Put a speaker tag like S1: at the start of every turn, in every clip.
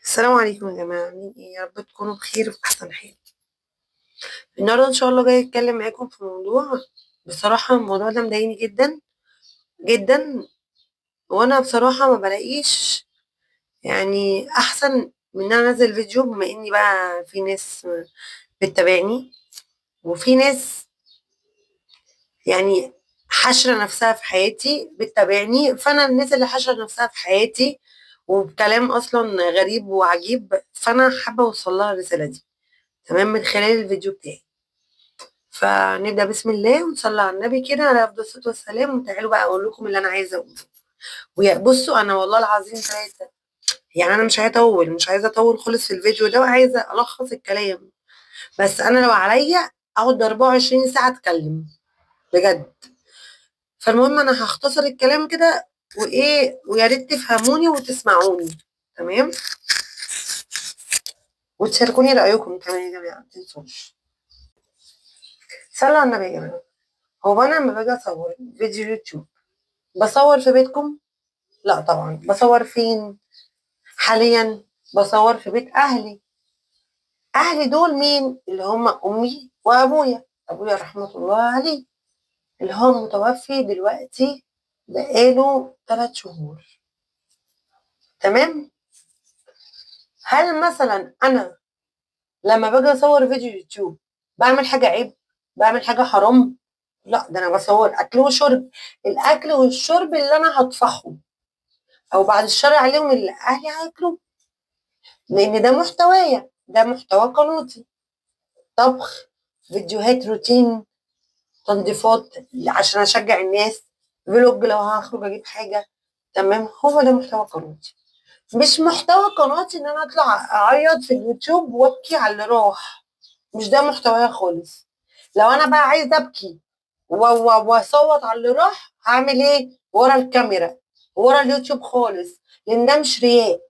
S1: السلام عليكم يا جماعة، عاملين ايه؟ يا رب تكونوا بخير وفي أحسن حال. النهاردة إن شاء الله جاية أتكلم معاكم في موضوع، بصراحة الموضوع ده مضايقني جدا جدا، وأنا بصراحة ما بلاقيش يعني أحسن من إن أنا أنزل فيديو، بما إني بقى في ناس بتتابعني وفي ناس يعني حاشرة نفسها في حياتي بتتابعني، فأنا الناس اللي حاشرة نفسها في حياتي وبكلام أصلا غريب وعجيب، فأنا حابة أوصل لها الرسالة دي، تمام، من خلال الفيديو بتاعي. فنبدأ بسم الله ونصلي على النبي كده على أفضل الصلاة والسلام، وتعالوا بقى أقول لكم اللي أنا عايزة أقوله. ويا بصوا، أنا والله العظيم ثلاثة، يعني أنا مش عايزة أطول، مش عايزة أطول خالص في الفيديو ده، وعايزة ألخص الكلام، بس أنا لو عليا أقعد 24 ساعة أتكلم بجد. فالمهم أنا هختصر الكلام كده، وإيه، ويا ريت تفهموني وتسمعوني، تمام، وتشاركوني رأيكم كمان يا جماعة، ما تنسوش. صلوا على النبي يا جماعة. هو أنا لما باجي أصور فيديو يوتيوب بصور في بيتكم؟ لا طبعا. بصور فين؟ حاليا بصور في بيت أهلي. أهلي دول مين؟ اللي هم أمي وأبويا. أبويا رحمة الله عليه اللي هو متوفي دلوقتي بقاله 3 شهور، تمام. هل مثلا أنا لما باجي أصور فيديو يوتيوب بعمل حاجة عيب؟ بعمل حاجة حرام؟ لا، ده أنا بصور أكل وشرب، الأكل والشرب اللي أنا هطفحه أو بعد الشر عليهم اللي أهلي هياكلوه، لأن ده محتوايا، ده محتوى قناتي، طبخ، فيديوهات روتين، تنظيفات عشان أشجع الناس، فلوج لو هخرج أجيب حاجة، تمام. هو ده محتوى قناتي، مش محتوى قناتي إن أنا أطلع أعيط في اليوتيوب وأبكي على اللي راح، مش ده محتوايا خالص. لو أنا بقى عايزة أبكي وأصوت على اللي راح، هعمل إيه؟ ورا الكاميرا، ورا اليوتيوب خالص، لأن ده مش رياء.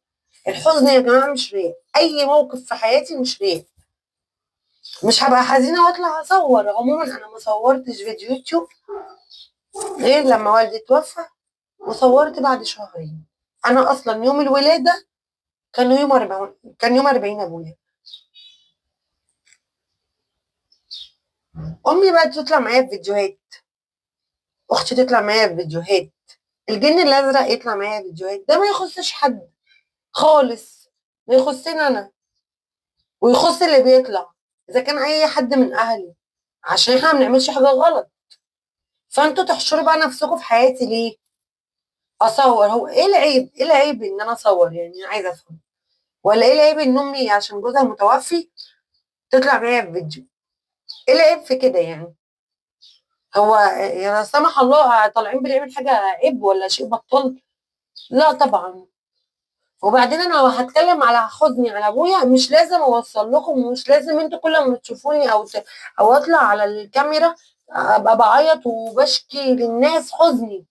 S1: الحزن يا جماعة مش رياء، أي موقف في حياتي مش رياء، مش هبقى حزينة وأطلع أصور. عموما أنا ما صورتش فيديو يوتيوب غير لما والدي توفى، وصورت بعد شهرين. أنا أصلا يوم الولادة كان يوم 40، كان يوم 40 أبويا. أمي بقى تطلع معايا في فيديوهات، أختي تطلع معايا في فيديوهات، الجن الأزرق يطلع معايا في فيديوهات. ده ما يخصش حد خالص، ما يخصني أنا ويخص اللي بيطلع، إذا كان أي حد من أهلي، عشان إحنا ما بنعملش حاجة غلط. فأنتوا تحشروا بقى نفسكم في حياتي ليه؟ أصور، هو إيه العيب؟ إيه العيب إن أنا أصور؟ يعني أنا عايزة أفهم. ولا إيه العيب إن أمي عشان جوزها متوفي تطلع معايا في فيديو؟ إيه العيب في كده يعني؟ هو يا سمح الله طالعين بنعمل حاجة عيب ولا شيء بطال؟ لا طبعا. وبعدين انا لو هتكلم على حزني على ابويا مش لازم اوصل لكم، ومش لازم انتوا كل ما تشوفوني او اطلع على الكاميرا ابقى بعيط وبشكي للناس حزني.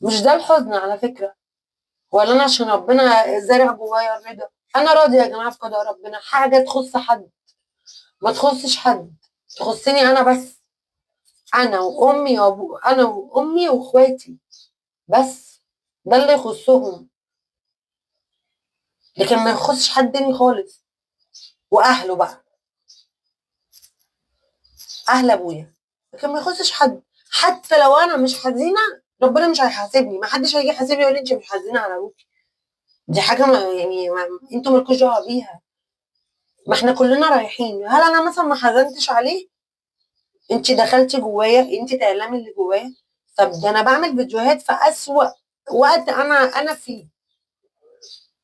S1: مش ده الحزن على فكرة، ولا انا عشان ربنا زارع جوايا الرضا. انا راضية يا جماعة في قضاء ربنا. حاجة تخص حد ما تخصش حد، تخصني انا بس، انا وامي وابو، انا وامي واخواتي بس، ده اللي يخصهم، لكن ما يخصش حد تاني خالص. واهله بقى، اهل ابويا، لكن ما يخصش حد. حتى لو انا مش حزينة ربنا مش هيحاسبني، ما حدش هيجي يحاسبني يقول لي انت مش حزينة على ابوكي. دي حاجة ما يعني ما انتوا مالكوش دعوه بيها، ما احنا كلنا رايحين. هل انا مثلا ما حزنتش عليه؟ انت دخلتي جوايا، انت تعلمي اللي جوايا. طب ده انا بعمل فيديوهات في اسوأ وقت انا فيه،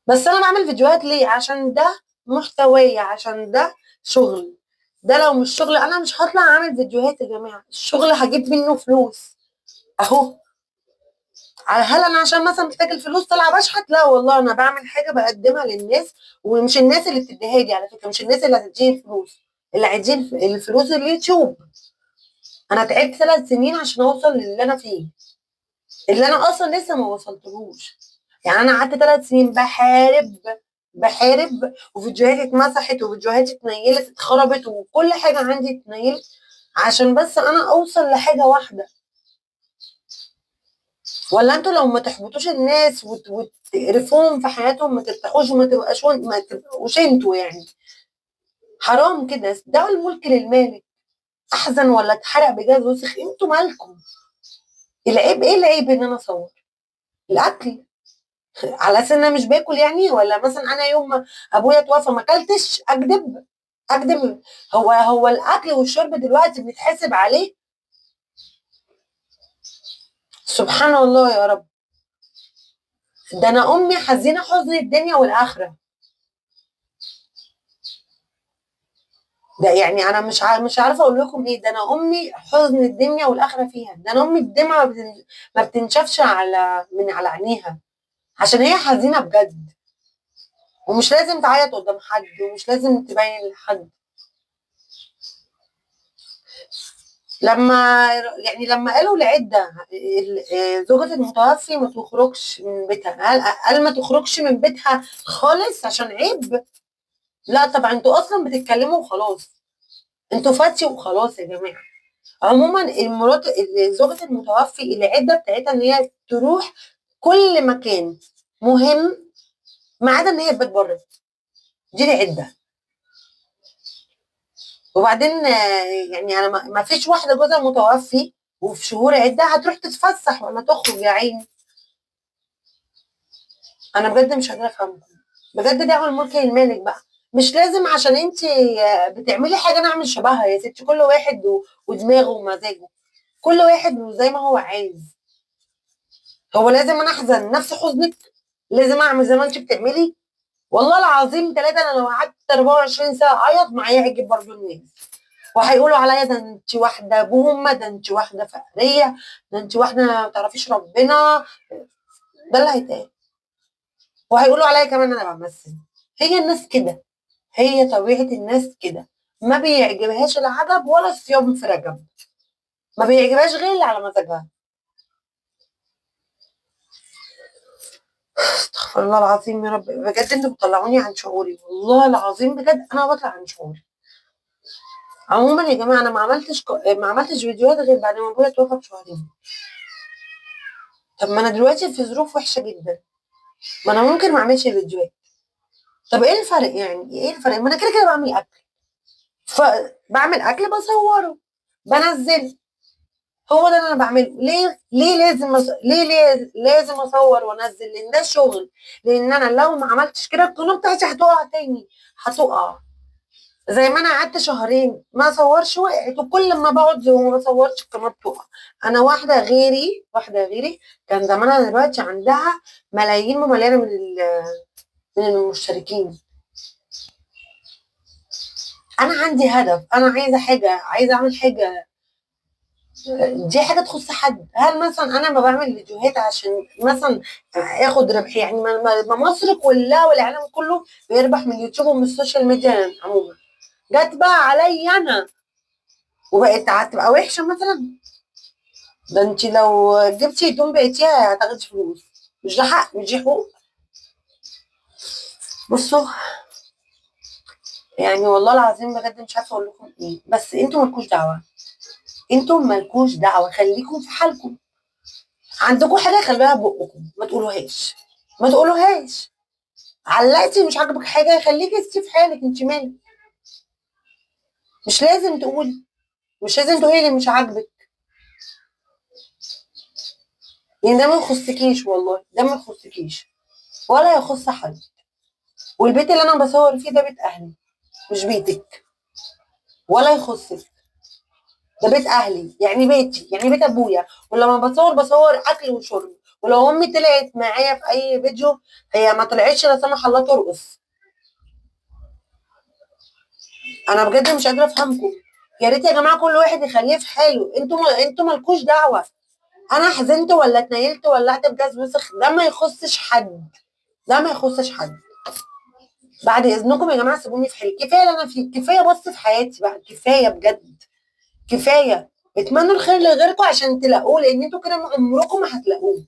S1: بس انا بعمل فيديوهات ليه؟ عشان ده محتوايا، عشان ده شغل. ده لو مش شغل انا مش هطلع اعمل فيديوهات يا جماعة. الشغل هجيب منه فلوس اهو. هل انا عشان مثلا محتاج الفلوس طالعه بشحت؟ لا والله، انا بعمل حاجة بقدمها للناس، ومش الناس اللي بتديها لي على فكرة، مش الناس اللي هتديني الفلوس، اللي هيديني الفلوس اليوتيوب. انا تعبت 3 سنين عشان اوصل للي انا فيه، اللي انا اصلا لسه ما وصلتلوش. يعني انا قعدت 3 سنين بحارب، وفيديوهاتي اتمسحت، وفيديوهاتي اتنيلت، اتخربت، وكل حاجة عندي اتنيلت، عشان بس انا اوصل لحاجة واحدة. ولا انتوا لو ما تحبطوش الناس وتقرفوهم في حياتهم ما ترتاحوش وما تبقاش ما تبقوش انتوا يعني؟ حرام كده، ده الملك للمالك. احزن ولا اتحرق بجاز وسخ، انتوا مالكم؟ العيب ايه؟ العيب ان انا اصور الاكل على اساس ان انا مش باكل يعني؟ ولا مثلا انا يوم ما ابويا توفى ما اكلتش؟ اكذب؟ اكذب؟ هو الاكل والشرب دلوقتي بنتحاسب عليه؟ سبحان الله يا رب. ده انا امي حزينة حزن الدنيا والاخرة. ده يعني انا مش عارفه اقول لكم ايه. ده انا امي حزن الدنيا والاخرة فيها. ده انا امي الدمعة ما بتنشفش من على عينيها، عشان هي حزينة بجد، ومش لازم تعيط قدام حد، ومش لازم تبين لحد. لما قالوا العدة زوجة المتوفي ما تخرجش من بيتها، قال ما تخرجش من بيتها خالص عشان عيب؟ لا طبعا، انتوا اصلا بتتكلموا وخلاص، انتوا فاتي وخلاص يا جماعة. عموما زوجة المتوفي العدة بتاعتها ان هي تروح كل مكان مهم ما عدا ان هي تبات بره، دي العدة. وبعدين انا ما فيش واحدة جوزها متوفي وفي شهور عده هتروح تتفسح ولا تخرج يا عيني. انا بجد مش قادرة افهمكم بجد. دعوه الملك للمالك بقى، مش لازم عشان انت بتعملي حاجة انا اعمل شبهها يا ستي. كل واحد ودماغه ومزاجه، كل واحد وزي ما هو عايز. هو لازم انا احزن نفس حزنك؟ لازم اعمل زي ما انت بتعملي؟ والله العظيم 3 انا لو قعدت 24 ساعة اعيط معايا هيجيب برضه الناس، وهيقولوا عليا ده انت واحدة بومه، ده انت واحدة فقريه، ده انت واحدة ما تعرفيش ربنا، ده اللي هيتقال. وهيقولوا عليا كمان انا بمثل. هي الناس كده، هي طبيعة الناس كده، ما بيعجبهاش العجب ولا الصيام في رجب، ما بيعجبهاش غير اللي على مزاجها. استغفر الله العظيم يا رب. بجد انتوا بتطلعوني عن شعوري والله العظيم، بجد انا بطلع عن شعوري. عموما يا جماعة انا ما عملتش فيديوهات غير بعد ما ابويا توفى بشهرين. طب ما انا دلوقتي في ظروف وحشة جدا، ما انا ممكن ما اعملش فيديوهات. طب ايه الفرق يعني؟ ايه الفرق؟ ما انا كده كده بعمل اكل، فبعمل اكل بصورة بنزله، هو ده اللي انا بعمله. ليه؟ ليه لازم ليه لازم اصور وانزل؟ لان ده شغل. لان انا لو ما عملتش كده القناة بتاعتي هتقع تاني، هتقع زي ما انا قعدت شهرين ما اصورش وقعت، وكل ما بقعد وما بصورش القناة بتقع. انا واحدة غيري كان زمانها دلوقتي عندها ملايين ومليانة من المشتركين. انا عندي هدف، انا عايزه حاجة، عايزه اعمل حاجة، دي حاجة تخص حد. هل مثلا انا ما بعمل فيديوهات عشان مثلا اخد ربح؟ يعني ما مصر كلها والعالم كله بيربح من اليوتيوب ومن السوشيال ميديا عموما، جت بقى عليا انا وبقت هتبقى وحشة مثلا؟ ده انت لو جبتي هدوم بقيتيها هتاخدي فلوس، مش ده حق؟ مش دي حقوق؟ بصوا يعني والله العظيم بجد مش عارفه اقول لكم ايه، بس انتوا مالكوش دعوه، انتوا مالكوش دعوه، خليكم في حالكم. عندكم حاجة خلوها بقكم، ما تقولوهاش، ما تقولوهاش. علقتي مش عاجبك حاجة خليكي انتي في حالك، انت مالك؟ مش لازم تقولي، مش لازم تقولي اللي مش عاجبك، لان ده ما يخصكيش والله، ده ما يخصكيش ولا يخص حد. والبيت اللي انا بصور فيه ده بيت اهلي مش بيتك ولا يخصك، ده بيت اهلي يعني بيتي، يعني بيت ابويا. ولما بصور بصور اكل وشرب، ولو امي طلعت معايا في اي فيديو هي ما طلعتش لا سمح الله ترقص. انا بجد مش قادرة افهمكم. يا ريت يا جماعة كل واحد يخليه في حاله، انتوا مالكوش دعوه. انا حزنت ولا اتنيلت ولعت بجاز وسخ، ده ما يخصش حد، ده ما يخصش حد. بعد اذنكم يا جماعة سيبوني في حالي، كفاية اللي انا فيه، كفاية بص في حياتي بقى، كفاية بجد، كفاية. اتمنوا الخير لغيركم عشان تلاقوه، لان انتوا كده عمركم ما هتلاقوه.